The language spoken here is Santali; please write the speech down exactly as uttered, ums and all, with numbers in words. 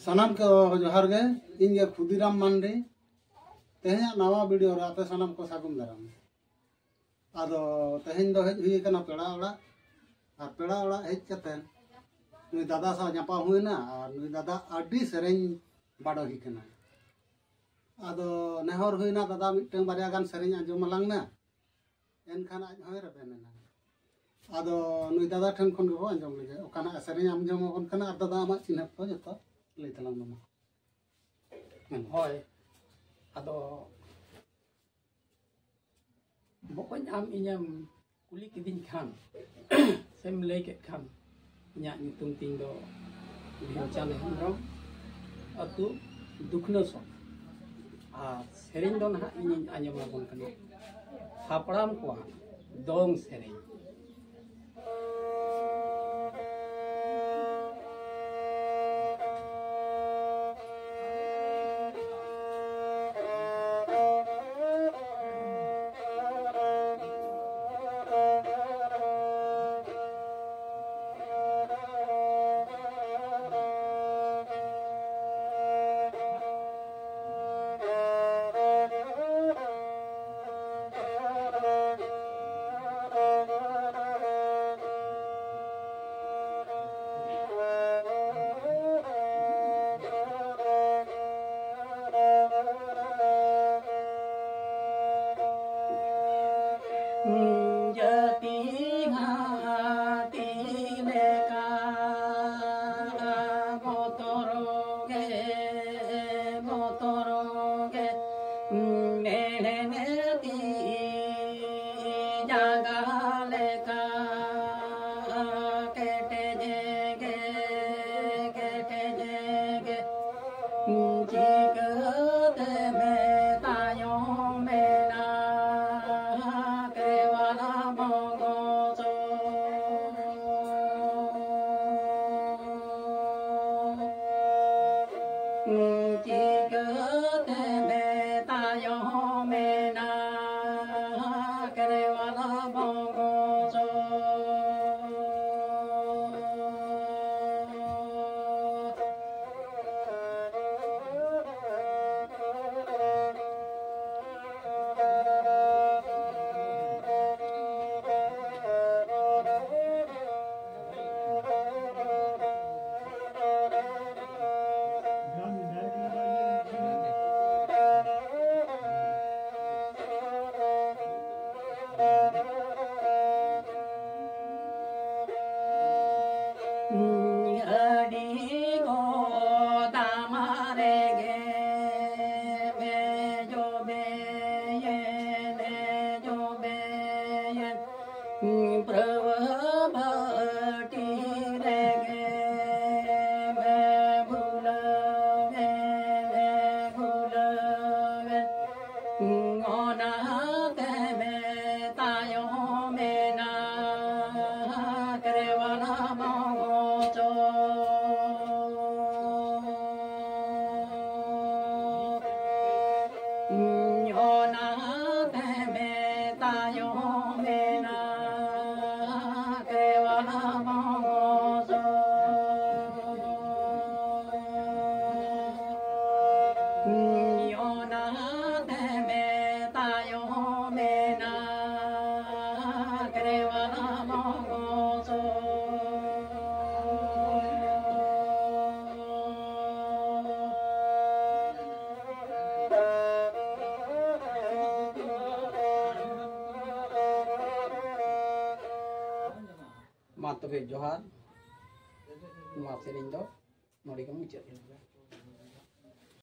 ᱥᱟᱱᱟᱢ ᱠᱚ ᱡᱚᱦᱟᱨ ᱜᱮ᱾ ᱤᱧ ᱜᱮ ᱠᱷᱩᱫᱤᱨᱟᱢ ᱢᱟᱱᱰᱤ᱾ ᱛᱮᱦᱮᱧᱟᱜ ᱱᱟᱣᱟ ᱵᱷᱤᱰᱤᱭᱳ ᱨᱮ ᱟᱯᱮ ᱥᱟᱱᱟᱢ ᱠᱚ ᱥᱟᱹᱜᱩᱱ ᱫᱟᱨᱟᱢ᱾ ᱟᱫᱚ ᱛᱮᱦᱮᱧ ᱫᱚ ᱦᱮᱡ ᱦᱩᱭ ᱟᱠᱟᱱᱟ ᱯᱮᱲᱟ ᱚᱲᱟᱜ᱾ ᱟᱨ ᱯᱮᱲᱟ ᱚᱲᱟᱜ ᱦᱮᱡ ᱠᱟᱛᱮ ᱱᱩᱭ ᱫᱟᱫᱟ ᱥᱟᱶ ᱧᱟᱯᱟᱢ ᱦᱩᱭᱱᱟ᱾ ᱟᱨ ᱱᱩᱭ ᱫᱟᱫᱟ ᱟᱹᱰᱤ ᱥᱮᱨᱮᱧ ᱵᱟᱰᱚᱦᱤ ᱠᱟᱱᱟ᱾ ᱟᱫᱚ ᱱᱮᱦᱚᱨ ᱦᱩᱭᱱᱟ ᱫᱟᱫᱟ ᱢᱤᱫᱴᱟᱝ ᱵᱟᱨᱭᱟ ᱜᱟᱱ ᱥᱮᱨᱮᱧ ᱟᱸᱡᱚᱢ ᱟᱞᱟᱝ ᱢᱮ᱾ ᱮᱱᱠᱷᱟᱱ ᱟᱡ ᱦᱚᱸᱭ ᱨᱮᱵᱮᱱ ᱮᱱᱟ᱾ ᱟᱫᱚ ᱱᱩᱭ ᱫᱟᱫᱟ ᱴᱷᱮᱱ ᱠᱷᱚᱱ ᱜᱮᱵᱚ ᱟᱸᱡᱚᱢ ᱞᱮᱜᱮ, ᱚᱠᱟᱱᱟᱜ ᱥᱮᱨᱮᱧ ᱟᱸᱡᱚᱢ ᱟᱵᱚᱱ ᱠᱟᱱᱟ᱾ ᱟᱨ ᱫᱟᱫᱟ, ᱟᱢᱟᱜ ᱪᱤᱱᱦᱟᱹᱯ ᱠᱚ ᱡᱚᱛᱚ ᱞᱟᱹᱭ ᱛᱟᱞᱟᱝ ᱢᱮ ᱢᱟ᱾ ᱦᱳᱭ, ᱟᱫᱚ ᱵᱚᱠᱚᱧ, ᱟᱢ ᱤᱧᱮᱢ ᱠᱩᱞᱤ ᱠᱤᱫᱤᱧ ᱠᱷᱟᱱ ᱥᱮᱢ ᱞᱟᱹᱭ ᱠᱮᱫ ᱠᱷᱟᱱ, ᱤᱧᱟᱹᱜ ᱧᱩᱛᱩᱢ ᱛᱤᱧ ᱫᱚ ᱵᱷᱤᱢᱪᱟᱸᱫᱽ ᱦᱮᱢᱵᱨᱚᱢ, ᱟᱹᱛᱩ ᱫᱩᱠᱷᱱᱟᱹ ᱥᱚᱠ᱾ ᱟᱨ ᱥᱮᱨᱮᱧ ᱫᱚ ᱱᱟᱦᱟᱜ ᱤᱧᱤᱧ ᱟᱸᱡᱚᱢ ᱟᱵᱚᱱ ᱠᱟᱱᱟ ᱦᱟᱯᱲᱟᱢ ᱠᱚᱣᱟᱜ ᱫᱚᱝ ᱥᱮᱨᱮᱧ᱾ ᱡᱟᱹᱛᱤ ᱦᱟᱹᱛᱤ ᱞᱮᱠᱟ ᱵᱚᱛᱚᱨ ᱜᱮ, ᱵᱚᱛᱚᱨ ᱜᱮ, ᱢᱮᱬᱦᱮᱫ ᱛᱤ ᱡᱟᱸᱜᱟ ᱞᱮᱠᱟ ᱠᱮᱴᱮᱡ ᱜᱮ, ᱠᱮᱴᱮᱡ ᱜᱮ᱾ ᱪᱤᱠᱟᱹᱛᱮ ᱢᱮᱛᱟᱭᱚᱢ ᱢᱮᱱᱟ ᱠᱮᱣᱟᱞ ᱵᱚᱝᱥᱚ᱾ ᱪᱤᱠᱟᱹᱛᱮ ᱢᱮᱛᱟᱭᱚᱢ ᱢᱮᱱᱟ ᱠᱮᱣᱟᱞ ᱵᱚᱝᱥᱚ᱾ ᱢᱟ ᱛᱚᱵᱮ ᱡᱚᱦᱟᱨ᱾ ᱱᱚᱣᱟ ᱥᱮᱨᱮᱧ ᱫᱚ ᱱᱚᱰᱮ ᱜᱮ ᱢᱩᱪᱟᱹᱫ ᱮᱱᱟ᱾